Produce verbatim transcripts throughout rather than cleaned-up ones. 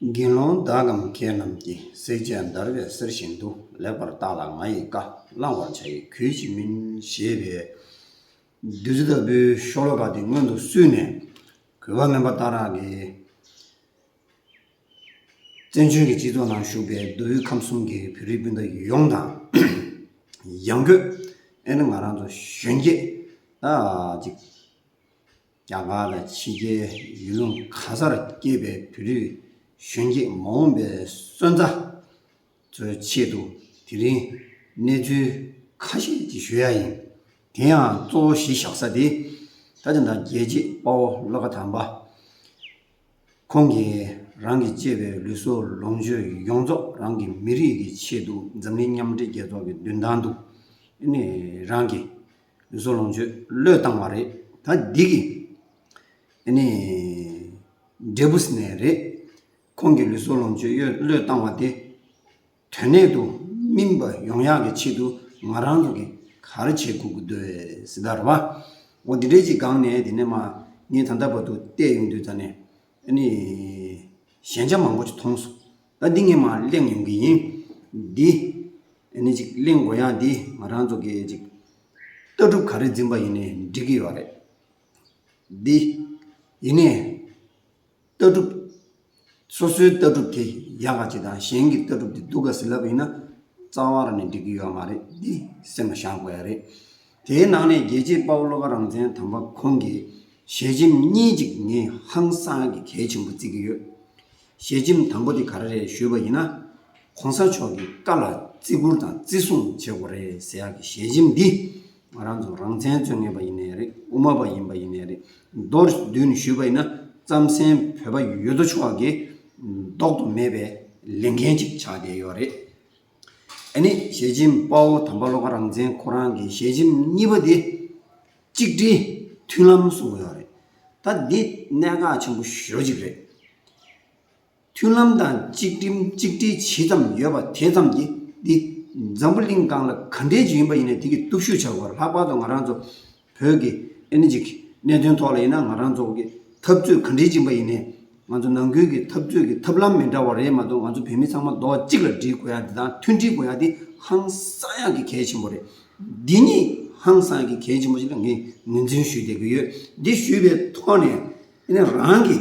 དགེ་སློང་དག་གམ་མཁས་རྣམས་ཀྱིས། བསྲེག་བཅད་འདར་བའི་གསེར་བཞིན་དུ། ལེགས་པར་བརྟགས་ལ་ང་ཡི་བཀའ། བླང་བར་བྱ་ཡི་གུས་ཀྱིས་མིན། ཞེས་པའི་བདུད་རྩི་ལྟ་བུའི་ཤོ་ལོ་ཀ་དེ་སྔོན་དུ་བསུས་ནས། གུས་པ་སྨན་པ་སྟག་རག་གིས་བཙན་བྱོལ་གྱི་སྤྱི་ཚོགས་ནང་བཞུགས་པའི་མདོ་དབུས་ཁམས་གསུམ་གྱི་བོད་རིགས་སྤུན་ཟླ་ཡོངས་དང་། ཡང་སྒོས་ཨེ་ནི་ང་རང་ཚོ་གཞོན་སྐྱེས་ད་ཅིག་རྒྱ་གར་དང་ཕྱི་རྒྱལ་ཡུལ་ལུང་ག་སར་སྐྱེས་པའི་བོད་རིགས་གཞོན་སྐྱེས་མ་འོངས་པའི་སོན་རྩ་ཚོའི་ཆེད་དུ་དེ་རིང་གནས་ཚུལ་ཁ་ཤས་ཅིག་ཞུ་ཡ་ཡིན། དེ་ཡང་གཙོ་བོ་གཞི་བཞག་ས་དེ་ད་ཅི་འདྲ་རྒྱལ་གཅེས་དཔའ་བོ་བློ་དགའ་དམ་པ། ཁོང་གིས་རང་གི་གཅེས་པའི་ལུས་སྲོག་ལོངས་སྤྱོད་ཡོངས་རྫོགས་རང་གི་མི་རིགས་ཀྱི་ཆེད་དུ་འཛམ་གླིང་མཉམ་འབྲེལ་རྒྱལ་ཚོགས་ཀྱི་མདུན་ཐང་དུ་ཨ་ནི་རང་གི་ལུས་སྲོག་ལོངས་སྤྱོད་བློས་བཏང་བ་རེད། ད་འདི་གི་ཨ་ནི་འབྲས་བུ་ཟེར་ནའི་རེད། ཁོང་གི་ལུས་སྲོག་ལོངས་སྤྱོད་བློས་བཏང་བ་དེ་དོན་གནད་དུ་སྨིན་པ་ཡོང་ཡག་གི་ཆེད་དུ་ང་རང་ཚོ་གིས་ག་རེ་བྱེད་དགོས་ཀྱི་འདུག་ཟེར་ད་རེད་བ། འོ་འདི་འདྲའི་ཅིག་སྒང་ནས་དེ་ནས་མ་ངས་ད་ལྟ་བར་དུ་བལྟས་ཡོང་དུས་ཙ་ནས་ཨ་ནི་ཞན་ཆ་མང་པོ་ཅིག་མཐོང་སོང་། ད་འདི་ངས་མ་གླེང་ཡོང་གི་ཡིན། འདི་ཨ་ནི་ཅིག་གླེང་དགོས་ཡག་འདི་ང་རང་ཚོ་གིས་ཅིག་ལྟ་གྲུབ་ག་རེ་འཛིན་པ་ཡིན་ནའི་འགྲིག་གི་ཡོད་རེད། འདི་ཡིན་ནའི་ལྟ་གྲུབ། སོ་སོའི་ལྟ་གྲུབ་དེ་ཡག་ག་ཅིག་དང་གཞན་གྱི་ལྟ་གྲུབ་དེ་སྡུག་ག་ཟེར་ལབ་ཡིན་ན་རྩ་བ་རང་ནས་འགྲིག་གི་ཡོད་མ་རེད། འདི་སེམས་ལ་བཞག་དགོས་ཡ་རེད། དེའི་ནང་ནས་རྒྱལ་གཅེས་དཔའ་བོ་བློ་དགའ་རང་བཙན་དམ་པ་ཁོང་གིས་ཞལ་ཆེམས་གཉིས་ཅིག་ངས་ཧང་སང་གི་གལ་ཆེན་པོ་བརྩི་གི་ཡོད། ཞལ་ཆེམས་དང་པོ་དེ་ག་རེ་རེད་ཞུས་པ་ཡིན་ན། ༸གོང་ས་མཆོག་གི་བཀའ་ལ་བརྩི་བཀུར་དང་བརྩི་སྲུང་བྱེད་དགོས་རེད་ཟེར་ཡག་གི་ཞལ་ཆེམས་འདི། ང་རང་ཚོ་རང་བཙན་རྩོད་མཁན་པ་ཡིན་ནའི་རེད། དབུ་མ་པ་ཡིན་པ་ཡིན་ནའི་རེད། མདོར་བསྡུས་ནས་ཞུས་པ་ཡིན་ན་རྩམ་ཟན་བོད་པ་ཡོད་དོ་ཅོག་གིས་ལྡོག་ཏུ་མེད་པའི་ལས་འགན་ཅིག་ཆགས་བསྡད་ཡོད་རེད། ཨ་ནི་ཞལ་ཆེམས་དཔའ་བོ་དམ་པ་བློ་དགའ་རང་བཙན་ཁོ་རང་གི་ཞལ་ཆེམས་གཉིས་པ་དེ་གཅིག་སྒྲིལ་མཐུན་ལམ་གསུང་གི་ཡོད་རེད། ད་འདི་གནད་འགག་ཆེན་པོ་ཞེ་པོ་ཅིག་རེད། མཐུན་ལམ་དང་གཅིག་སྒྲིལ་གཅིག་སྒྲིལ་ཇི་ཙམ་ཡོད་པ་དེ་ཙམ་གྱིས་འདི་འཛམ་བུ་གླིང་སྒང་ལ་ག་འདྲས་ཅིག་ཡིན་པ་ཡིན་ནའི་དེ་གི་སྟོབས་ཤུགས་ཆགས་པ། ལྷག་པར་དུ་ང་རང་ཚོ་བོད་ཀྱི་ཨ་ནི་ཅིག་གནད་དོན་ཐོག་ལ་ཡིན་ན་ང་རང་ཚོ་གི་འཐབ་རྩོད་ག་འདྲས་ཅིག་ཡིན་པ་ཡིན་ནའི་ང་ཚོ་ནང་ཁུལ་གྱི་འཐབ་རྩོད་ཀྱི་ཐབས་ལམ་མི་འདྲ་བ་རེད་མ་གཏོགས་ང་ཚོ་བོད་མི་ཚང་མ་རྡོག་གཅིག་ལ་སྒྲིལ་དགོས་ཡ་འདི་དང་མཐུན་སྒྲིལ་དགོས་ཡ་འདི་ཧང་སང་ཡག་གི་གལ་ཆེན་པོ་རེད། འདི་གཉིས་ཧང་སང་ཡག་གི་གལ་ཆེན་པོ་ཞིག་ལ་ངས་ངོས་འཛིན་ཞུས་བསྡད་ཀྱི་ཡོད། འདི་ཞུས་པའི་ཐོག་ནས་ཨ་ནི་རང་གི་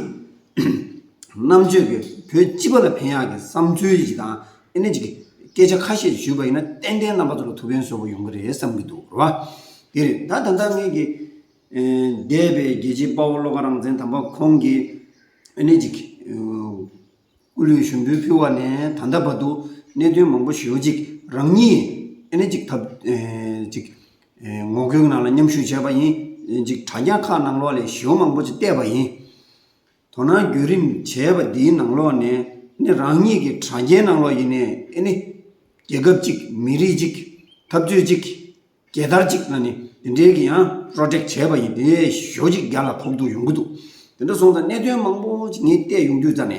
རྣམ་དཔྱོད་ཀྱིས་བོད་སྤྱི་པ་ལ་ཕན་ཡག་གི་བསམ་ཚུལ་ཞིག་དང་ཨ་ནི་ཅིག་སྐད་ཆ་ཁ་ཤས་ཞུས་པ་ཡིན་ན་ཏན་ཏན་རྣམ་པ་ཚོ་ལ་ཐུགས་ཕན་གསོས་པོ་ཡོང་གི་རེད་བསམ་གྱི་འདུག་རེད་བ། དེ་རེད། ད་ད་ལྟ་ངེད་ཀྱི་ཨེ་འདས་པའི་རྒྱལ་གཅེས་དཔའ་བོ་བློ་དགའ་རང་བཙན་དམ་པ་ཁོང་གིས་ཨ་ནི་ཅིག་ཨེ་སྐུ་ལུས་ཞུགས་འབུལ་ཕུལ་བ་ནས་ད་ལྟ་བར་དུ་གནད་དོན་མང་པོ་ཞེ་པོ་ཅིག་རང་ཉིད་ཨ་ནི་ཅིག་ཐབས་ཨེ་ཅིག་ཨེ་ངོ་རྒོལ་ནང་ལ་མཉམ་ཞུགས་བྱས་པ་ཡིན། ཅིག་དྲ་རྒྱ་ཁག་ནང་ལོགས་ལ་ཞེ་པོ་མང་པོ་ཅིག་བལྟས་པ་ཡིན། དོ་སྣང་བརྒྱུད་རིམ་བྱས་པ་འདིའི་ནང་ལོགས་ནས་ནི་རང་ཉིད་ཀྱི་དྲ་རྒྱའི་ནང་ལོགས་ཡིན་ནའི་ཨེ་ནི་རྒྱལ་ཁབ་ཅིག་མི་རིགས་ཅིག་འཐབ་རྩོད་ཅིག་རྒྱལ་དར་ཅིག་ལ་ནི་འདི་འདྲའི་གི་ཡང་པོ་རོ་ཊེག་བྱས་པ་ཡིན། དེ་ཞོ་ཅིག་རྒྱ་ལ་ཕོག་ཐུག་ཡོང་གི་འདུག། དེ་འདྲ་སོང་ཙང་གནད་དོན་མང་པོ་ཅིག་ངས་བལྟས་ཡོང་དུས་ཙ་ནས་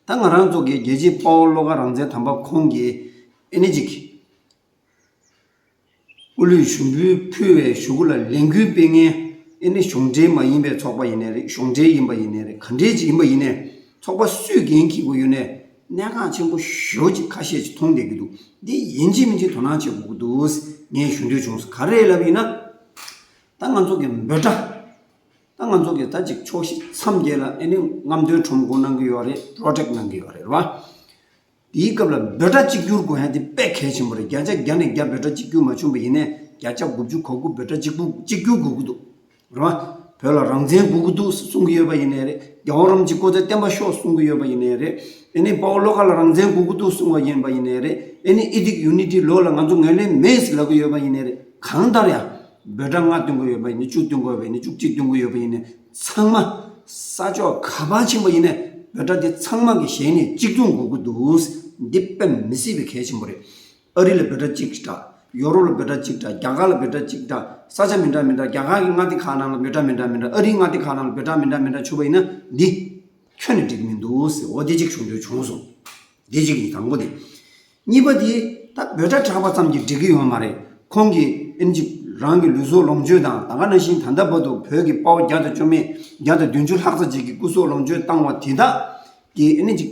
ད་ང་རང་ཚོ་གི་རྒྱལ་གཅེས་དཔའ་བོ་བློ་དགའ་རང་བཙན་དམ་པ་ཁོང་གིས་ཨེ་ནི་ཅིག་སྐུ་ལུས་ཞུགས་འབུལ་ཕུལ་བའི་གཞུག་གུ་ལ་ལས་འགུལ་སྤེལ་མཁན་ཨེ་ནི་གཞུང་འབྲེལ་མ་ཡིན་པའི་ཚོགས་པ་ཡིན་ནའི་རེད། གཞུང་འབྲེལ་ཡིན་པ་ཡིན་ནའི་རེད། ག་འདྲས་ཅིག་ཡིན་པ་ཡིན་ནའི་ཚོགས་པ་སུས་འགན་འཁྱེར་དགོས་ཡོད་ནའི་གནད་འགག་ཆེན་པོ་ཞེ་པོ་ཅིག་ཁ་ཤས་ཅིག་མཐོང་བསྡད་ཀྱི་འདུག། འདི་ཡིན་གཅིག་མིན་གཅིག་དོ་སྣང་བྱེད་དགོས་ཀྱི་འདུག་ངས་ཞུ་འདོད་བྱུང་སོང་། ག་རེ་ལབ་ཡིན་ན་ད་ང་ཚོ་གི་འབོད་སྒྲ་ད་ང་ཚོ་གི་ད་ཅིག་ཕྱོགས་བཞི་མཚམས་བརྒྱད་ལ་ཨེ་ནི་རྔམ་སྟོན་ཁྲོམ་སྐོར་གནང་གི་ཡོད་རེད། པོ་རོ་ཊེག་གནང་གི་ཡོད་རེད་རེད་བ། དེའི་སྐབས་ལ་འབོད་སྒྲ་གཅིག་གྱུར་དགོས་ཡ་དེ་དཔེ་གལ་ཆེན་པོ་རེད། བརྒྱ་ཆ་བརྒྱ་ནས་བརྒྱ་འབོད་སྒྲ་གཅིག་གྱུར་མ་བྱུང་བ་ཡིན་ནའི་བརྒྱ་ཆ་དགུ་བཅུ་གོ་དགུ་འབོད་སྒྲ་གཅིག་པུ་གཅིག་གྱུར་དགོས་ཀྱི་འདུག་རེད་བ། བོད་ལ་རང་བཙན་དགོས་ཀྱི་འདུག་གསུང་གི་ཡོད་པ་ཡིན་ནའི་རེད། རྒྱལ་བ་རིན་པོ་ཆེ་སྐུ་ཚེ་བརྟན་པ་ཤོག་གསུང་གི་ཡོད་པ་ཡིན་ནའི་རེད། ཨེ་ནི་དཔའ་བོ་བློ་དགའ་ལ་རང་བཙན་དགོས་ཀྱི་འདུག་གསུང་བ་ཡིན་པ་ཡིན་ནའི་རེད། ཨེ་ནི་ཨེ་ཐིག་ཡུ་ནི་ཊི་ལོ་ལ་ང་ཚོ་ངོས་ལེན་མེད་ཟེར་ལབ་ཀྱི་ཡོད་པ་ཡིན་ནའི་རེད། གང་ལྟར་ཡང་འབོད་སྒྲ་ལྔ་འདོན་དགོས་ཡོད་པ་ཡིན་ནའི་བཅུ་འདོན་དགོས་ཡོད་པ་ཡིན་ནའི་བཅུ་གཅིག་འདོན་དགོས་ཡོད་པ་ཡིན་ནའི་ཚང་མ་ས་ཕྱོགས་ག་པར་ཕྱིན་པ་ཡིན་ནའི་འབོད་སྒྲ་དེ་ཚང་མ་གི་ཞལ་ནས་གཅིག་མཚུངས་དགོས་ཀྱི་འདུག། འདི་དཔེ་མི་སྲིད་པའི་གལ་ཆེན་པོ་རེད། ཨ་རི་ལ་འབོད་སྒྲ་གཅིག་སྒྲ། ཡོ་རོབ་ལ་འབོད་སྒྲ་གཅིག་སྒྲ། རྒྱ་གར་ལ་འབོད་སྒྲ་གཅིག་སྒྲ། ས་ཆ་མི་འདྲ་མི་འདྲ། རྒྱ་གར་གྱི་མངའ་སྡེ་ཁག་ནང་ལ་འབོད་སྒྲ་མི་འདྲ་མི་འདྲ། ཨ་རིའི་མངའ་སྡེ་ཁག་ནང་ལ་འབོད་སྒྲ་མི་འདྲ་མི་འདྲ་བྱུང་བ་ཡིན་ན་འདི་ཁྱོན་ནས་འགྲིག་མི་འདུག་ཟེར། འོ་དེ་གཅིག་ཞུ་འདོད་བྱུང་སོང་། དེ་གཅིག་ཡིན། དང་པོ་དེ། གཉིས་པ་དེ་ད་འབོད་སྒྲ་གྲགས་པ་ཙམ་གྱིས་འགྲིག་གི་ཡོད་མ་རེད། ཁོང་གིས་ཨེ་ནི་ཅིག་རང་གི་ལུས་སྲོག་ལོངས་སྤྱོད་དང་ད་ག་ནང་བཞིན་ད་ལྟ་བར་དུ་བོད་ཀྱི་དཔའ་བོ་བརྒྱ་དང་བཅུ་མེད་བརྒྱ་དང་བདུན་ཅུ་ལྷག་ཙམ་ཅིག་གི་སྐུ་སྲོག་ལོངས་སྤྱོད་བཏང་བ་དེ་དག་གི་ཨ་ནི་ཅིག་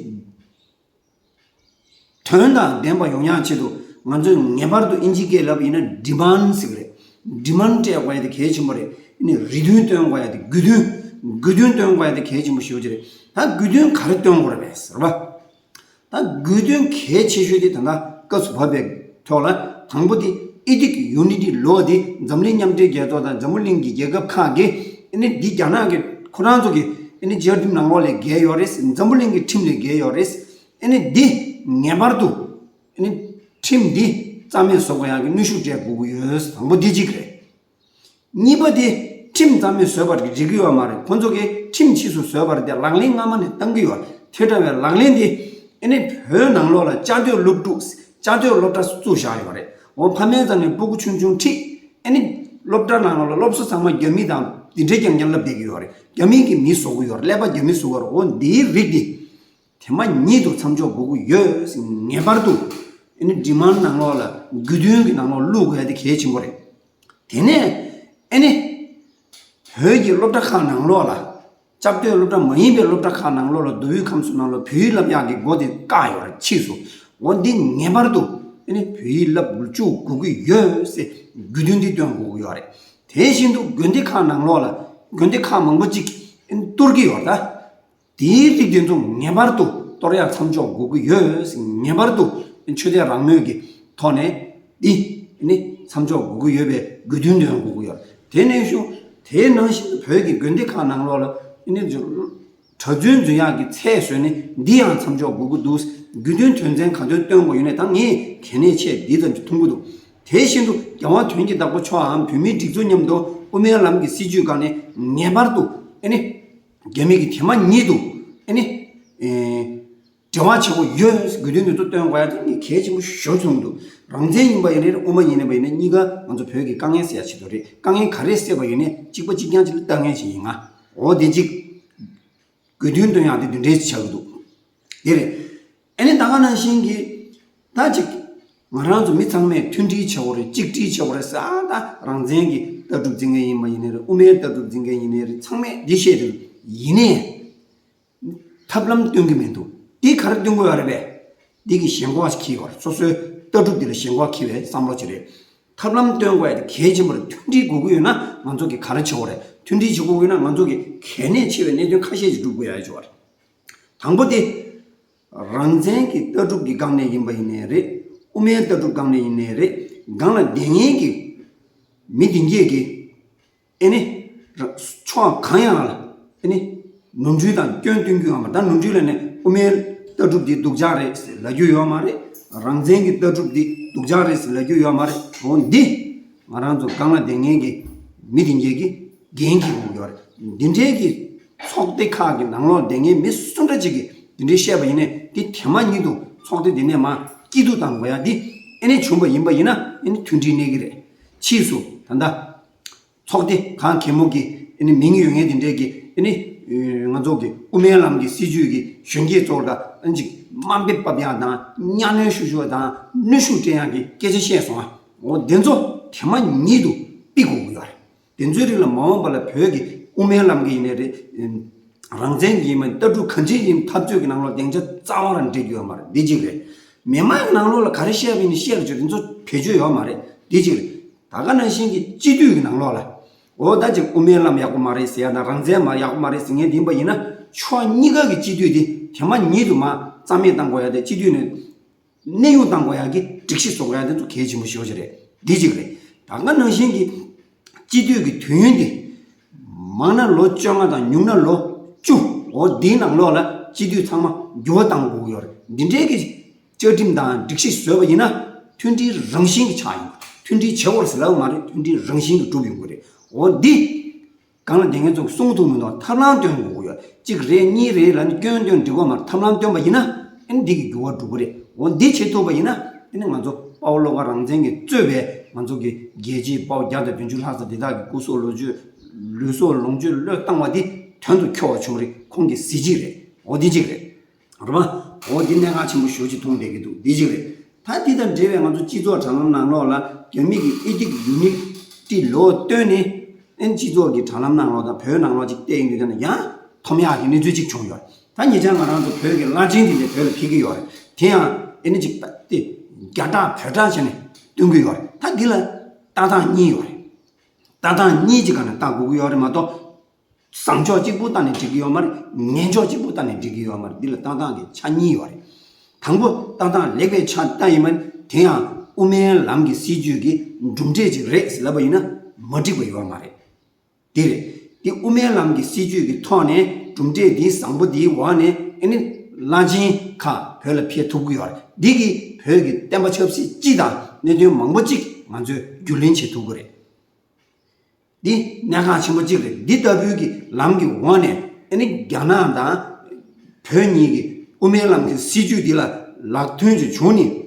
དོན་དང་ལྡན་པ་ཡོང་ཡག་ཆེད་དུ་ང་ཚོས་ངེས་པར་དུ་ཨིན་ཇི་སྐད་ལབ་ཡིན་ན་ཌི་མན་ཌི་ཟེར་གི་རེད། ཌི་མན་ཌི་སྤྲད་དགོས་ཡ་དེ་གལ་ཆེན་པོ་རེད། ཨ་ནི་རེ་འདུན་སྟོན་དགོས་ཡ་དེ་དགོས་འདུན། དགོས་འདུན་སྟོན་དགོས་ཡ་དེ་གལ་ཆེན་པོ་ཞེ་པོ་ཅིག་རེད། ད་དགོས་འདུན་ག་རེ་སྟོན་དགོས་རེད་པས་ཟེར་བ། ད་དགོས་འདུན་གལ་ཆེ་ཤོས་དེ་ད་ལྟ་སྐབས་སུ་བབས་པའི་ཐོག་ལ་དང་པོ་དེ་ཨེ་ཐི་ཀི་ཡུ་ནི་ཊི་ལོ་དེ་འཛམ་གླིང་མཉམ་འབྲེལ་རྒྱལ་ཚོགས་དང་འཛམ་བུ་གླིང་གི་རྒྱལ་ཁབ་ཁག་གིས་ཨ་ནི་འདི་རྒྱ་ནག་གི་ཁོ་རང་ཚོ་གི་ཨ་ནི་བཅའ་ཁྲིམས་ནང་ལོགས་ལ་འགལ་ཡོད་རེད། འཛམ་བུ་གླིང་གི་ཁྲིམས་ལ་འགལ་ཡོད་རེད། ཨ་ནི་འདི་ངེས་པར་དུ་ཨ་ནི་ཁྲིམས་འདི་རྩ་མེད་བཟོ་དགོས་ཡག་གི་གནོན་ཤུགས་སྤྲད་དགོས་ཀྱི་ཡོད། དང་པོ་འདི་གཅིག་རེད། གཉིས་པ་དེ་ཁྲིམས་རྩ་མེད་བཟོས་པར་འགྲིག་གི་ཡོད་མ་རེད། ཁོང་ཚོ་གིས་ཁྲིམས་ཕྱིས་སུ་བཟོས་པར་དེ་ལག་ལེན་སྔ་མ་ནས་བཏང་གི་ཡོད། དེ་འདྲ་བའི་ལག་ལེན་དེ་ཨ་ནི་བོད་ནང་ལོགས་ལ་བཅའ་སྡོད་སློབ་ཕྲུག་བཅའ་སྡོད་སློབ་གྲྭ་བཙུགས་བཞག་ཡོད་རེད། འོ་ཕ་མའི་རྩ་ནས་སྤུ་གུ་ཆུང་ཆུང་ཁྲིད་ཨ་ནི་སློབ་གྲྭ་ནང་ལོགས་ལ་སློབ་གསོ་ཚང་མ་རྒྱ་མི་དང་འདི་འདྲའི་རྐྱང་རྐྱང་བསླབ་བསྡད་ཀྱི་ཡོད་རེད། རྒྱ་མི་གི་མི་བཟོ་གི་ཡོད་རེད། ཀླད་པ་རྒྱ་མི་བཟོ་གི་ཡོད་རེད། འོ་འདིའི་རིགས་དེ་དེ་མ་ཉིད་དུ་མཚམས་འཇོག་དགོས་ཀྱི་ཡོད། ངེས་པར་དུ་ཨ་ནི་ཌི་མན་ཌི་ནང་ལོགས་ལ་དགོས་འདུན་གྱི་ནང་ལོགས་བླུག་དགོས་ཡ་དེ་གལ་ཆེན་པོ་རེད། དེ་ནས་ཨ་ནི་བོད་ཀྱི་སློབ་གྲྭ་ཁག་ནང་ལོགས་ལ་བཅའ་སྡོད་སློབ་གྲྭ་མ་ཡིན་པའི་སློབ་གྲྭ་ཁག་ནང་ལོགས་ལ་མདོ་དབུས་ཁམས་གསུམ་ནང་ལ་བོད་ཡིག་བསླབ་ཡག་གི་སྒོ་དེ་བཀག་ཡོད་རེད། ཕྱིས་སུ་འོ་འདི་ངེས་པར་དུ་ཨ་ནི་བོད་ཡིག་བསླབ་བཅུག་དགོས་ཀྱི་ཡོད་ཟེར་དགོས་འདུན་འདི་སྟོན་དགོས་ཀྱི་ཡོད་རེད། དེ་བཞིན་དུ་དགོན་སྡེ་ཁག་ནང་ལོགས་ལ་དགོན་སྡེ་ཁག་མང་པོ་ཅིག་ཨ་ནི་གཏོར་གྱི་ཡོད་རེད་ད། དེའི་རིགས་དེ་ཚོ་ངེས་པར་དུ་གཏོར་ཡག་མཚམས་འཇོག་དགོས་ཀྱི་ཡོད། ངེས་པར་དུ་ཆོས་དད་རང་མོས་ཀྱི་ཐོག་ནས་འདི་ནི་མཚམས་འཇོག་དགོས་ཀྱི་ཡོད་པའི་དགོས་འདུན་འདོན་དགོས་ཀྱི་ཡོད། དེ་ནས་ཞུ་དེའི་ནང་བཞིན་དུ་བོད་ཀྱི་དགོན་སྡེ་ཁག་ནང་ལོགས་ལ་ནི་གྲྭ་བཙུན་འཛུལ་ཡག་གི་ཚད་བཟོས་ནས་འདི་ཡང་མཚམས་འཇོག་དགོས་ཀྱི་འདུག་དགོས་འདུན་དོན་ཚན་ག་དོན་བཏོན་དགོས་ཡོད་ནས་ད་ངས་གལ་གནད་ཆེ་འདི་ཙམ་ཅིག་མཐོང་གི་འདུག་དེ་བཞིན་དུ་རྒྱལ་དབང་དོན་གྱི་བདག་པོ་མཆོག་འམ་བོད་མིའི་སྒྲིག་འཛུགས་མཉམ་དུ་དབུ་མའི་ལམ་གྱི་སྲིད་བྱུས་སྒང་ནས་ངེས་པར་དུ་ཨ་ནི། རྒྱ་མི་གིས་དེ་མ་ཉིད་དུ་ཨ་ནི། ཨེ། འབྲེལ་བ་བྱེད་དགོས་ཡོད་དགོས་དོན་དེ་ཚོ་སྟོན་དགོས་ཡ་དེ་ངས་གལ་ཆེན་པོ་ཞེ་པོ་མཐོང་གི་འདུག་རང་བཙན་ཡིན་པ་ཡིན་ནའི་དབུ་མ་ཡིན་ནའི་པ་ཡིན་ནའི་གཉིས་ཀ་ང་ཚོ་བོད་ཀྱི་དཀའ་ངལ་སེལ་ཡ་ཆེད་དུ་རེད། དཀའ་ངལ་ག་རེ་སེལ་བ་ཡིན་ནའི་གཅིག་པ་གཅིག་རྐྱང་གཅིག་ལ་ལྟ་མཁན་ཞིག་ཡིན་ང་། འོ་དེ་གཅིག་དགོས་འདུན་སྟོན་ཡག་དེ་འདི་འདྲའི་ཆགས་ཀྱི་འདུག་དེ་རེད། ཨ་ནི་ད་ག་ནང་བཞིན་གྱི་ད་ཅིག་ང་རང་ཚོ་མི་ཚང་མས་མཐུན་སྒྲིལ་བྱེད་དགོས་རེད། གཅིག་སྒྲིལ་བྱེད་དགོས་རེད་ཟེར། ཨ་ད་རང་བཙན་གྱི་ལྟ་གྲུབ་འཛིན་མཁན་ཡིན་པ་ཡིན་ནའི་རེད། དབུ་མའི་ལྟ་གྲུབ་འཛིན་མཁན་ཡིན་ནའི་རེད། ཚང་མས་འདི་བཤད་དེ་ཡིན་ནའི་ཐབས་ལམ་སྟོན་གྱི་མི་འདུག་འདི་ག་རེ་སྟོན་དགོས་ཡ་རེད་པས། འདི་གི་ཞེན་ཁོག་འཁྱེར་བར་སོ་སོའི་ལྟ་གྲུབ་འདི་ལ་ཞེན་ཁོག་འཁྱེར་བའི་བསམ་བློ་ཅིག་རེད། ཐབས་ལམ་སྟོན་དགོས་ཡ་དེ་གལ་ཆེན་པོ་རེད། མཐུན་སྒྲིལ་དགོས་ཀྱི་ཡོད་ན་ང་ཚོ་གི་ག་རེ་བྱེད་དགོས་རེད། མཐུན་སྒྲིལ་བྱེད་དགོས་ཀྱི་ཡོད་ན་ང་ཚོ་གི་གལ་གནད་ཆེ་བའི་གནད་དོན་ཁ་ཤས་ཤིག་སྒྲུབ་དགོས་ཡ་ཡོད་རེད། དང་པོ་དེ། རང་བཙན་གྱི་ལྟ་གྲུབ་ཀྱི་སྒང་ནས་ཡིན་པ་ཡིན་ནའི་རེད། དབུ་མའི་ལྟ་གྲུབ་སྒང་ནས་ཡིན་ནའི་རེད། སྒང་ལ་བསྡད་མཁན་གྱི་མི་དེ་གས་ཀྱི་ཨེ་ནི། ཕྱོགས་གང་ཡང་ལ་ཨེ་ནི། ནོར་འཁྲུལ་དང་སྐྱོན་སྟོན་རྒྱུ་ཡོད་མ་རེད། ད་ནོར་འཁྲུལ་ལ་ནི་དབུ་མའི་ལྟ་གྲུབ་འདི་སྡུག་ཅག་རེད་ཟེར་ལབ་རྒྱུ་ཡོད་མ་རེད། རང་བཙན་གྱི་ལྟ་གྲུབ་འདི་སྡུག་ཅག་རེད་ཟེར་ལབ་རྒྱུ་ཡོད་མ་རེད། འོ་འདི་ང་རང་ཚོ་སྒང་ལ་བསྡད་མཁན་གྱི་མི་དེ་གས་ཀྱི་འགན་འཁྱེར་དགོས་ཀྱི་ཡོད་རེད། འདི་འདྲའི་གི་ཚོགས་སྡེ་ཁག་གི་ནང་ལོགས་བསྡད་མཁན་མི་སུ་འདྲ་ཅིག་གིས་འདི་འདྲའི་བཤད་པ་ཡིན་ནའི་འདི་དེ་མ་ཉིད་དུ་ཚོགས་སྡེ་འདི་ནས་མར་སྐྱིད་སྡུག་བཏང་དགོས་ཡ་འདི་ཨེ་ནི་བྱུང་བ་ཡིན་པ་ཡིན་ན་ཨེ་ནི་མཐུན་སྒྲིལ་གནས་ཀྱི་རེད། ཕྱིས་སུ་ད་ལྟ་ཚོགས་སྡེ་གང་གེ་མོ་གི་ཨེ་ནི་མིང་ཡོད་མཁན་དེ་འདྲས་ཀྱི་ཨེ་ནི་ང་ཚོ་གི་དབུ་མའི་ལམ་གྱི་སྲིད་བྱུས་ཀྱི་གཞོན་སྐྱེས་ཚོར་ད་ཨེ་ཅིག་དམའ་འབེབས་འབབ་ཡག་དང་གཉའ་གནོན་ཞུ་ཞུ་བ་དང་གནོན་ཤུགས་སྤྲད་ཡག་གི་སྐད་ཆ་བཤད་སོང་ཨ། འོ་དེ་ཚོ་དེ་མ་ཉིད་དུ་ཕུད་དགོས་ཀྱི་ཡོད་རེད། དེ་ཚོའི་རིགས་ལ་མ་འོངས་པ་ལ་བོད་ཀྱི་དབུ་མའི་ལམ་གྱི་ཡིན་ནའི་རེད། རང་བཙན་གྱི་ཡིན་མིན་ལྟ་གྲུབ་གང་ཅིའི་ཡིན་འཐབ་རྩོད་ཀྱི་ནང་ལོགས་སྡིངས་ཆ་རྩ་བ་རང་འགྲིག་གི་ཡོད་མ་རེད། འདི་གཅིག་རེད། མི་མང་གི་ནང་ལོགས་ལ་ག་རེ་བཤད་པ་ཡིན་ནའི་བཤད་རེད་ཆོག་དེ་ཚོ་བེད་སྤྱོད་ཡོད་མ་རེད། འདི་གཅིག་རེད། ད་ག་ནང་བཞིན་གྱི་སྤྱི་འཐུས་ཀྱི་ནང་ལོགས་ལ། འོ་ད་ཅིག་དབུ་མའི་ལམ་ཡག་པོ་མ་རེད་ཟེར་ཡ་དང་རང་བཙན་མ་ཡག་པོ་མ་རེད་ཟེར་མཁན་དེ་ཡིན་པ་ཡིན་ན་ཕྱོགས་གཉིས་ཀ་གི་སྤྱི་འཐུས་དེ་དེ་མ་ཉིད་དུ་མ་རྩ་མེད་བཏང་དགོས་ཡ་དེ་སྤྱི་འཐུས་ནས་གནས་དབྱུང་བཏང་དགོས་ཡག་གི་སྒྲིག་གཞི་བཟོ་དགོས་ཡག་དེ་ཚོ་གལ་ཆེན་པོ་ཞེ་པོ་ཅིག་རེད། འདི་གཅིག་རེད། ད་ག་ནང་བཞིན་གྱི་སྤྱི་འཐུས་ཀྱི་དུས་ཡུན་དེ་མང་ན་ལོ་བཅོ་ལྔ་དང་ཉུང་ན་ལོ་བཅུ། འོ་འདིའི་ནང་ལོགས་ལ་སྤྱི་འཐུས་ཚང་མ་འགྱུར་བ་གཏང་དགོས་ཀྱི་ཡོད་རེད། འདི་འདྲའི་གི་བཅའ་ཁྲིམས་དང་སྒྲིག་གཞི་བཟོས་པ་ཡིན་ན་མཐུན་སྒྲིལ་རང་བཞིན་གྱི་ཆགས་ཡོང་གི་རེད། མཐུན་སྒྲིལ་བྱེད་དགོས་རེད་ཟེར་ལབ་མ་རེད། མཐུན་སྒྲིལ་རང་བཞིན་གྱི་གྲུབ་ཡོང་གི་རེད། འོ་འདི། སྒང་ལ་བསྡད་མཁན་ཚོ་གསུང་ཐུབ་མི་འདུག་ཐབས་ལམ་སྟོན་དགོས་ཀྱི་ཡོད། གཅིག་རེད་གཉིས་རེད་ལབ་ནས་སྐྱོན་སྟོན་འགྲིག་གི་མ་རེད། ཐབས་ལམ་སྟོན་པ་ཡིན་ན་ཨ་ནི་འདི་གི་འགྱུར་བ་འགྲོ་གི་རེད། འོ་འདི་བྱེད་ཐུབ་པ་ཡིན་ན་ཨ་ནི་ང་ཚོ་དཔའ་བོ་བློ་དགའ་རང་བཙན་གྱིས་གཙོས་པའི་ང་ཚོ་གི་རྒྱལ་གཅེས་དཔའ་བོ་བརྒྱ་དང་བདུན་ཅུ་ལྷག་ཙམ་དེ་དག་གི་སྐུ་སྲོག་ལོ་རྒྱུས་ལུས་སྲོག་ལོངས་སྤྱོད་བློས་བཏང་བ་འདི་དོན་དུ་འཁྱོལ་བ་བྱུང་རེད། ཁོང་གི་གཟི་བརྗིད་རེད། འོ་འདི་གཅིག་རེད། རེད་པ། འོ་འདི་གནད་འགག་ཆེན་པོ་ཞེ་པོ་ཅིག་མཐོང་བསྡད་ཀྱི་འདུག་འདི་གཅིག་རེད། ད་འདི་དང་འབྲེལ་བའི་ང་ཚོ་སྤྱི་ཚོགས་དྲ་ལམ་ནང་ལོགས་ལ་རྒྱ་མི་གི་ཨེ་ཐིག་ཡུ་ནི་ཊི་ལོ་བཏོན་ནས་ཨེ་སྤྱི་ཚོགས་ཀྱི་དྲ་ལམ་ནང་ལོགས་དང་བོད་ནང་ལོགས་ཅིག་བལྟས་ཡོང་དུས་ད་ནི་ཡང་འཐོམ་ཡག་གི་གནས་ཚུལ་ཅིག་བྱུང་ཡོད། ད་ཉེ་ཆར་ང་རང་ཚོ་བོད་ཀྱི་བླ་ཆེན་དེ་འདྲ་བོད་ལ་ཕེབས་ཀྱི་ཡོད་རེད། དེ་ཡང་ཨེ་ནི་ཅིག་ད་དེ་རྒྱ་གྲགས་བོད་གྲགས་བྱས་ནས་སྟོན་གྱི་ཡོད་རེད། ད་འདི་ལ་ལྟ་སྟངས་གཉིས་ཡོད་རེད། ལྟ་སྟངས་གཉིས་ཀྱི་སྒང་ནས་ལྟ་དགོས་ཀྱི་ཡོད་རེད་མ་གཏོགས། བཟང་ཕྱོགས་གཅིག་པུ་ལྟ་ནས་འགྲིག་གི་ཡོད་མ་རེད། ངན་ཕྱོགས་གཅིག་པུ་ལྟ་ནས་འགྲིག་གི་ཡོད་མ་རེད། འདི་ལ་ལྟ་སྟངས་ཀྱི་ཆ་གཉིས་ཡོད་རེད། དང་པོ་ལྟ་སྟངས་ལེགས་པའི་ཆ་ལྟ་ཡིན་མིན་དེ་ཡང་དབུ་མའི་ལམ་གྱི་སྲིད་བྱུས་ཀྱི་གྲུབ་འབྲས་ཅིག་རེད་ཟེར་ལབ་པ་ཡིན་ན་མ་འགྲིག་པ་ཡོད་མ་རེད། དེ་རེད། དེ་དབུ་མའི་ལམ་གྱི་སྲིད་བྱུས་ཀྱི་ཐོག་ནས་གྲུབ་འབྲས་འདི་བཟང་པོ་འདིའི་འོག་ནས་ཨེ་ནི་བླ་ཆེན་ཁག་བོད་ལ་ཕེབས་ཐུབ་ཀྱི་ཡོད་རེད། འདི་གིས་བོད་ཀྱི་བསྟན་པ་ཆབ་སྲིད་སྤྱི་དང་གནད་དོན་མང་པོ་ཅིག་ང་ཚོས་རྒྱུས་ལོན་བྱེད་ཐུབ་ཀྱི་རེད། འདི་གནད་འགག་ཆེན་པོ་གཅིག་རེད། འདི་ལྟ་བུའི་གི་ལམ་གྱི་འོག་ནས་ཨ་ནི་རྒྱ་ནག་དང་བོད་གཉིས་ཀྱི་དབུ་མའི་ལམ་གྱི་སྲིད་བྱུས་འདི་ལ་ལག་མཐུན་ཅིག་བྱུང་ནས་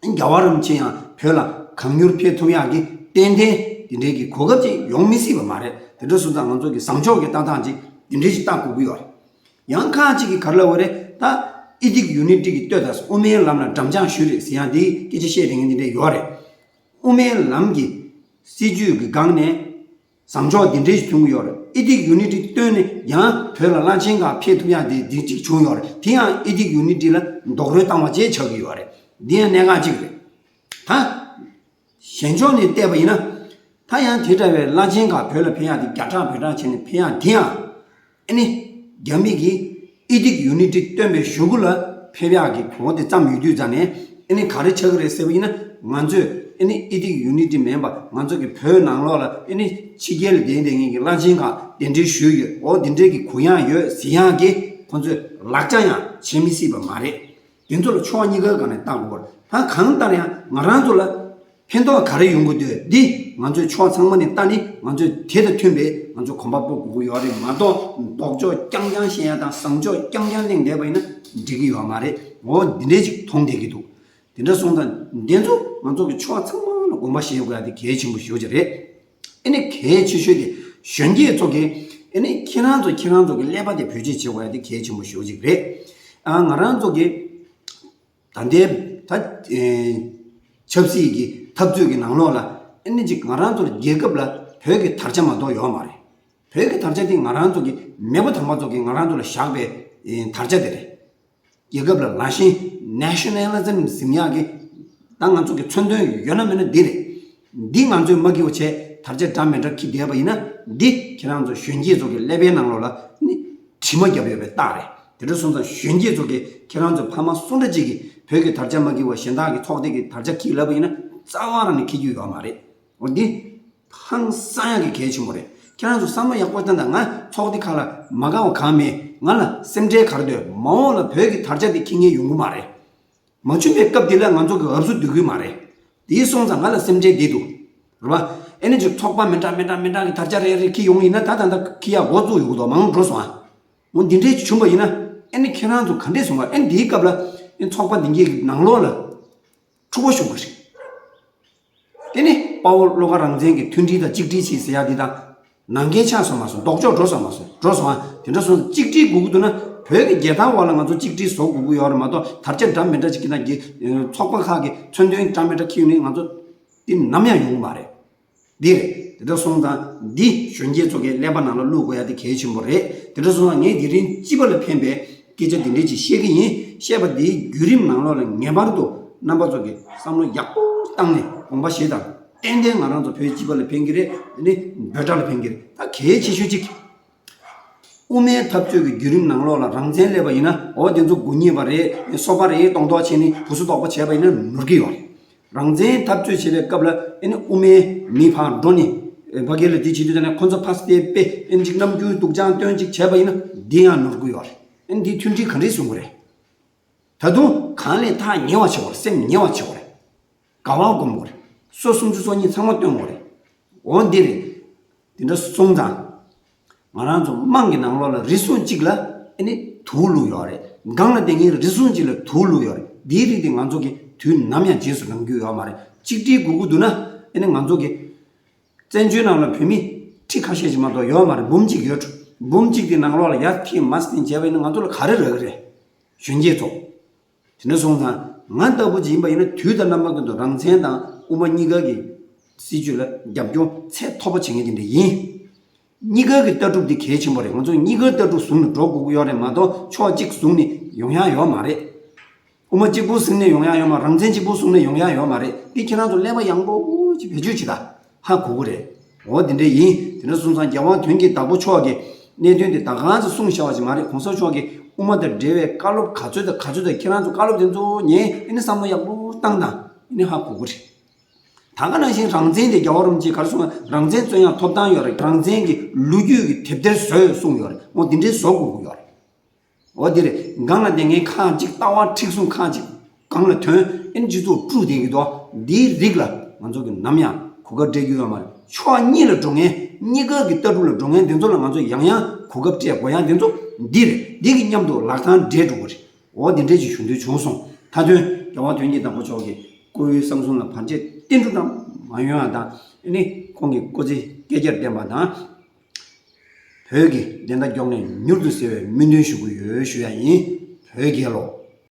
རྒྱལ་བ་རིན་པོ་ཆེ་ཡང་བོད་ལ་གང་མྱུར་ཕེབས་ཐུབ་ཡག་གི་ཏན་ཏན་དེ་འདྲའི་གི་གོ་སྐབས་ཅིག་ཡོང་མི་སྲིད་པ་མ་རེད། དེ་འདྲ་སོང་ཙང་ང་ཚོ་གི་བཟང་ཕྱོགས་ཀྱི་ལྟ་སྟངས་ཅིག་དེ་འདྲའི་ཞིག་ལྟ་དགོས་ཀྱི་ཡོད་རེད། ཡང་ཁག་ཅིག་གིས་ག་རེ་ལབ་པ་རེད། ད་ཨི་ཐིག་ཡུ་ནི་ཊི་གི་ལྟོས་དང་དབུ་མའི་ལམ་ལ་འགྲམ་ལྕག་གཞུས་རེད་ཟེར་ཡག་འདི་སྐད་ཆ་བཤད་བསྡད་མཁན་དེ་འདྲ་ཡོད་རེད། དབུ་མའི་ལམ་གྱི་སྲིད་བྱུས་ཀྱི་སྒང་ནས་བཟང་ཕྱོགས་འདི་འདྲའི་ཞིག་ཐོན་གྱི་ཡོད་རེད། ཨི་ཐིག་ཡུ་ནི་ཊི་བཏོན་ནས་ཡང་བོད་ལ་བླ་ཆེན་ཁག་ཕེབས་ཐུབ་ཡག་དེ་འདི་གཅིག་བྱུང་ཡོད་རེད། དེ་ཡང་ཨི་ཐིག་ཡུ་ནི་ཊི་ལ་རྡོག་རོལ་བཏང་བ་བཅས་ཆགས་ཀྱི་ཡོད་རེད། འདི་ཡང་གནད་འགག་གཅིག་རེད། ད་གཞན་ཕྱོགས་ནས་བལྟས་པ་ཡིན་ན། ད་ཡང་དེ་འདྲ་བའི་བླ་ཆེན་ཁག་བོད་ལ་ཕེབས་ཡག་དེ་རྒྱ་གྲགས་བོད་གྲགས་བྱས་ནས་ཕེབས་ཡག་དེ་ཡང་། ཨ་ནི། རྒྱ་མི་གིས་ཨི་ཐིག་ཡུ་ནི་ཊི་བཏོན་པའི་གཞུག་གུ་ལ་ཕེབས་ཡག་གི་གོ་བ་དེ་བརྩམས་ཡོད་དུས་ཙང་ནས་ཨ་ནི་ག་རེ་ཆགས་ཀྱི་རེད་ཟེར་བ་ཡིན་ན། ང་ཚོས་ཨ་ནི་ཨི་ཐིག་ཡུ་ནི་ཊི་མིན་པ་ང་ཚོ་གི་བོད་ནང་ལོགས་ལ་ཨ་ནི་ཕྱི་རྒྱལ་ལ་བསྡད་བསྡད་མཁན་གྱི་བླ་ཆེན་ཁག་གདན་འདྲེན་ཞུས་ཡོད། འོ་དེ་འདྲའི་གི་གུ་ཡངས་ཡོད་ཟེར་ཡག་གི་ཁོང་ཚོས་ལག་ཆ་ཡང་བྱེད་མི་སྲིད་པ་མ་རེད། དེ་ཚོ་ལ་ཕྱོགས་གཉིས་ཀའི་སྒང་ནས་བལྟ་དགོས་པ་རེད། ད་གང་ལྟར་ཡང་ང་རང་ཚོ་ལ་ཕན་ཐོགས་ག་རེ་ཡོང་གི་འདུག་འདི་ང་ཚོས་ཕྱོགས་ཚང་མ་ནས་ལྟ་ནས་ང་ཚོས་དེ་དང་མཐུན་པའི་ང་ཚོས་གོམ་པ་སྤོ་དགོས་ཀྱི་ཡོད་རེད་མ་གཏོགས། ལྡོག་ཕྱོགས་རྐྱང་རྐྱང་བཤད་ཡ་དང་བཟང་ཕྱོགས་རྐྱང་རྐྱང་གླེང་བསྡད་པ་ཡིན་ན་འགྲིག་གི་ཡོད་མ་རེད། འོ་འདི་འདྲས་ཅིག་མཐོང་བསྡད་ཀྱི་འདུག་དེ་འདྲ་སོང་ཙང་འདི་ཚོ་ང་ཚོ་གི་ཕྱོགས་ཚང་མ་ལ་དགོངས་པ་བཞེས་དགོས་ཡ་དེ་གལ་ཆེན་པོ་ཞེ་པོ་ཅིག་རེད། ཨ་ནི་གལ་ཆེ་ཤོས་དེ་གཞོན་སྐྱེས་ཚོ་གི་ཨ་ནི་ཁྱེད་རང་ཚོ་ཁྱེད་རང་ཚོ་གི་ཀླད་པ་དེ་བེད་སྤྱོད་བྱེད་དགོས་ཡ་དེ་གལ་ཆེན་པོ་ཞེ་པོ་ཅིག་རེད། ཨ་ང་རང་ཚོ་གི་ད་ལྟའི་ད་ཨེ་ཆབ་སྲིད་ཀྱི་འཐབ་རྩོད་ཀྱི་ནང་ལོགས་ལ་ཨ་ནི་ཅིག་ང་རང་ཚོར་རྒྱལ་ཁབ་ལ་བོད་ཀྱི་དར་ཆ་མ་གཏོགས་ཡོད་མ་རེད། བོད་ཀྱི་དར་ཆ་དེ་ང་རང་ཚོ་གི་མེས་པོ་དམ་པ་ཚོ་གིས་ང་རང་ཚོ་ལ་བཞག་པའི་ཨེ་དར་ཆ་དེ་རེད། རྒྱལ་ཁབ་ལ་ལ་ཞེན་ནེ་ཤ་ནལ་ལི་ཛམ་ཟེར་ཡག་གི་ད་ང་ཚོ་གི་མཚོན་དོན་ཡོད་ན་མེད་ན་འདི་རེད། འདི་ང་ཚོས་མ་འགྱུར་བ་བྱས་དར་ཆ་འདྲ་མི་འདྲ་འཁྱེར་བསྡད་པ་ཡིན་ན། འདི་ཁྱེད་རང་ཚོ་གཞོན་སྐྱེས་ཚོ་གི་ཀླད་པའི་ནང་ལོགས་ལ་ནི་དྲི་མ་བརྒྱབ་ཡོད་པའི་རྟགས་རེད། དེ་འདྲ་སོང་ཙང་གཞོན་སྐྱེས་ཚོ་གི་ཁྱེད་རང་ཚོ་ཕ་མ་སུ་འདྲ་ཅིག་གིས་བོད་ཀྱི་དར་ཆ་མ་འགྱུར་བ་གཞན་དག་གི་ཚོགས་སྡེ་གི་དར་ཆ་འཁྱེར་ལབ་པ་ཡིན་ན་རྩ་བ་རང་ནས་འཁྱེར་རྒྱུ་ཡོད་མ་རེད། འོ་འདི་ཧང་སང་ཡག་གི་གལ་ཆེན་པོ་རེད། ཁྱེད་རང་ཚོ་བསམ་བློ་ཡག་པོ་བཏང་དང་། ང་ཚོགས་སྡེ་ཁག་ལ་མ་དགའ་བ་གང་མེད། ང་ལ་སེམས་ཁྲལ་ག་རེ་འདུག་མ་འོངས་ལ་བོད་ཀྱི་དར་ཆ་འདི་འཁྱེར་མཁན་ཡོང་གི་མ་རེད། མ་བྱུང་བའི་སྐབས་འདི་ལ་ང་ཚོ་གི་འུབ་སུ་སྡུག་གི་མ་རེད། དེའི་སོང་ཙང་ང་ལ་སེམས་ཁྲལ་འདི་འདུག་རེད་པ། ཨེ་ནི་ཅིག་ཚོགས་པ་མི་འདྲ་མི་འདྲ་མི་འདྲ་གི་དར་ཆ་རེ་རེ་འཁྱེར་ཡོང་ཡིན་ན། ད་ད་ད་འཁྱེར་ཡག་འགོ་བཙུགས་ཡོང་གི་འདུག་མང་པོ་འགྲོ་སོང་ཨ། འོ་འདི་འདྲའི་བྱུང་བ་ཡིན་ན་ཨེ་ནི་ཁྱེད་རང་ཚོ་ག་འདྲས་གསུང་བ། ཨེ་ནི་འདིའི་སྐབས་ལ་ཨེ་ཚོགས་པ་འདི་གའི་ནང་ལོགས་ལ་འཁྲུག་པ་ཤོང་གི་རེད། དེ་ནི་དཔའ་བོ་བློ་དགའ་རང་བཙན་གྱི་མཐུན་སྒྲིལ་དང་གཅིག་སྒྲིལ་བྱེད་ཟེར་ཡག་འདི་དང་ནང་འགལ་ཆགས་སོང་མ་སོང་། ལྡོག་ཕྱོགས་འགྲོ་སོང་མ་སོང་། འགྲོ་སོང་ཨ། དེ་འདྲ་སོང་ཙང་གཅིག་སྒྲིལ་དགོས་ཀྱི་འདུག་ན། བོད་ཀྱི་རྒྱལ་དར་འོག་ལ་ང་ཚོ་གཅིག་སྒྲིལ་བཟོ་དགོས་ཀྱི་ཡོད་རེད་མ་གཏོགས། དར་ཆ་འདྲ་མི་འདྲ་ཅིག་གི་ནང་གི་ཚོགས་པ་ཁག་གི་མཚོན་དོན་འདྲ་མི་འདྲ་འཁྱེར་ནས་ང་ཚོ་དེ་ནམ་ཡང་ཡོང་གི་མ་རེད། འདི་རེད། དེ་འདྲ་སོང་ཙང་འདི་གཞོན་སྐྱེས་ཚོ་གི་ཀླད་པ་ནང་ལ་བླུག་དགོས་ཡ་དེ་གལ་ཆེན་པོ་རེད། དེ་འདྲ་སོང་ཙང་ངས་དེ་རིང་སྤྱི་པ་ལ་ཕན་པའི་སྐད་ཆ་འདི་འདྲས་ཅིག་བཤད་ཀྱི་ཡིན། བཤད་པ་འདིའི་བརྒྱུད་རིམ་ནང་ལོགས་ལ་ངེས་པར་དུ་རྣམ་པ་ཚོ་གི་བསམ་བློ་ཡག་པོ་བཏང་ནས་དགོངས་པ་བཞེས་དང་། ཏན་ཏན་ང་རང་ཚོ་བོད་སྤྱི་པ་ལ་ཕན་གྱི་རེད། ཨ་ནི་བོད་དགྲ་ལ་ཕན་གྱི་རེད། ད་གལ་ཆེ་ཤོས་གཅིག་དབུ་མའི་འཐབ་རྩོད་ཀྱི་བརྒྱུད་རིམ་ནང་ལོགས་ལ་རང་བཙན་སླེབས་པ་ཡིན་ན། འོ་དེ་ཚོ་མགོ་རྙེད་པ་རེད། སོ་པ་རེད། གདོང་ཐོག་བྱས་ནས་བུ་སུ་གཏོགས་པ་བྱས་པ་ཡིན་ན་ནོར་གྱི་ཡོད་རེད། རང་བཙན་འཐབ་རྩོད་བྱེད་པའི་སྐབས་ལ་ཨ་ནི་དབུ་མའི་མི་ཕར་འགྲོ་ནས་ཕ་གི་ལ་དེ་བྱེད་དུས་ཙ་ནས་ཁོ་ཚོ་ཕར་སྟེ་དཔེ་ཨ་ནི་ཅིག་རྣམ་འགྱུར་སྡུག་ཅག་སྟོན་ཅིག་བྱས་པ་ཡིན་ན་འདི་ཡང་ནོར་གྱི་ཡོད་རེད། ཨ་ནི་འདིའི་མཐུན་སྒྲིལ་ག་འདྲས་བཟོ་དགོས་རེད། ད་དུང་གང་ལས་ཐག་ཉེ་བ་བྱེད་དགོས་རེད། སེམས་ཉེ་བ་བྱེད་དགོས་རེད། དགའ་བ་སྒོམ་དགོས་རེད། སོ་སུམ་ཅུ་སོ་གཉིས་ཚང་མ་སྟོན་དགོས་རེད། འོ་འདི་རེད། དེ་འདྲ་སོང་ཙང་། ང་རང་ཚོ་དམངས་ཀྱི་ནང་ལོགས་ལ་རེ་ཟུང་གཅིག་ལ་ཨ་ནི་དུག་བླུགས་ཡོད་རེད། སྒང་ལ་བསྡད་མཁན་རེ་ཟུང་གཅིག་ལ་དུག་བླུགས་ཡོད་རེད། འདིའི་རིགས་དེ་ང་ཚོ་གི་དུས་ནམ་ཡང་རྗེས་སུ་འབྲང་རྒྱུ་ཡོད་མ་རེད། གཅིག་སྒྲིལ་དགོས་ཀྱི་འདུག་ན་ཨ་ནི་ང་ཚོ་གི་བཙན་བྱོལ་ནང་ལ་བོད་མི་ཁྲི་ཁ་ཤས་ཤིག་མ་གཏོགས་ཡོད་མ་རེད། འབུམ་གཅིག་ཡོད། འབུམ་གཅིག་དེ་ནང་ལོགས་ལ་ཡར་ཐེངས་མར་ཐེངས་བྱས་པ་ཡིན་ན་ང་ཚོ་ལ་ག་རེ་རག་གི་རེད། གཞོན་སྐྱེས་ཚོ། དེ་འདྲ་སོང་ཙང་ང་ལྟ་བུ་ཅིག་ཡིན་པ་ཡིན་ན་དུས་དང་རྣམ་པ་ཀུན་ཏུ་རང་བཙན་དང་དབུ་མ་གཉིས་ཀ་གི་སྲིད་བྱུས་ལ་རྒྱབ་སྐྱོར་ཚད་མཐོ་པོ་བྱེད་མཁན་དེ་འདྲ་ཡིན། གཉིས་ཀ་གི་ལྟ་གྲུབ་འདི་གལ་ཆེན་པོ་རེད། ང་ཚོ་གཉིས་ཀ་ལྟ་གྲུབ་བཟུང་ནས་འགྲོ་དགོས་ཀྱི་ཡོད་རེད་མ་གཏོགས་ཕྱོགས་གཅིག་བཟུང་ནས་ཡོང་ཡ་ཡོད་མ་རེད། དབུ་མ་གཅིག་པུ་བཟུང་ནས་ཡོང་ཡ་ཡོད་མ་རེད། རང་བཙན་གཅིག་པུ་བཟུང་ནས་ཡོང་ཡ་ཡོད་མ་རེད། འདི་ཁྱེད་རང་ཚོ་ཀླད་པ་ཡངས་པོ་ཅིག་བེད་སྤྱོད་བྱེད་ད། ཧ་གོ་གི་རེད། འོ་དེ་འདྲ་ཡིན། དེ་འདྲ་སོང་ཙང་རྒྱལ་དབང་དོན་གྱི་བདག་པོ་མཆོག་གིས་གནད་དོན་དེ་ད་གང་ཚོ་གསུངས་བཞག་པ་ཅིག་མ་རེད། གོང་ས་མཆོག་གིས་དབུ་མ་དང་འབྲེལ་བའི་བཀའ་སློབ་ག་ཚོད་དང་ག་ཚོད་དང་ཁྱེད་རང་ཚོ་བཀའ་སློབ་དེ་ཚོ་ཉན། ཨ་ནི་བསམ་བློ་ཡག་པོ་བཏང་དང་། ཨ་ནི་ཧ་གོ་གི་རེད། ད་ག་ནང་བཞིན་རང་བཙན་དེ་རྒྱལ་བ་རིན་པོ་ཆེས་ག་རེ་གསུངས། རང་བཙན་རྩོད་ཡག་ཐོབ་ཐང་ཡོད་རེད། རང་བཙན་གྱི་ལོ་རྒྱུས་ཀྱི་དེབ་ཐེར་བཟོས་གསུངས་ཡོད་རེད། འོ་དེ་འདྲའི་བཟོ་དགོས་ཀྱི་ཡོད་རེད། འོ་དེ་རེད། སྒང་ལ་བསྡད་མཁན་ཁག་ཅིག་ལྟ་བ་མཁྲེགས་བཟུང་ཁག་ཅིག་སྒང་ལ་ཐོན། ཨེ་ནི་སྤྱི་ཚོགས་དཀྲུག་བསྡད་ཀྱི་འདུག་འདིའི་རིགས་ལ་ང་ཚོ་གི་ནམ་ཡང་གོ་སྐབས་སྤྲད་རྒྱུ་ཡོད་མ་རེད། ཕྱོགས་གཉིས་ལ་འགྲོ་མཁན། གཉིས་ཀ་གི་ལྟ་གྲུབ་ལ་འགྲོ་མཁན་དེ་ཚོ་ལ་ང་ཚོ་ཡང་ཡང་གོ་སྐབས་སྤྲད་དགོས་ཡ་དེ་ཚོ་འདི་རེད། འདི་གི་མཉམ་དུ་ལག་ཐང་འབྲེལ་འགྲོ་གི་རེད། འོ་དེ་འདྲས་ཅིག་ཞུ་འདོད་བྱུང་སོང་། མཐའ་དོན་རྒྱལ་དབང་དོན་གྱི་བདག་པོ་མཆོག་གི་སྐུའི་གསང་གསུམ་ལ་བར་ཆད་ཏིལ་འབྲུ་ཙམ་མ་ཡོང་ཡ་དང་། ཨེ་ནི་ཁོང་གི་སྐུ་ཚེ་བསྐལ་བརྒྱར་བརྟན་པ་དང་། བོད་ཀྱི་བདེན་མཐའ་མགྱོགས་ནས་མྱུར་དུ་གསལ་བའི་སྨོན་འདུན་ཞུ་གི་ཡོད་ཞུ་ཡ་ཡིན། བོད་རྒྱལ་ལོ།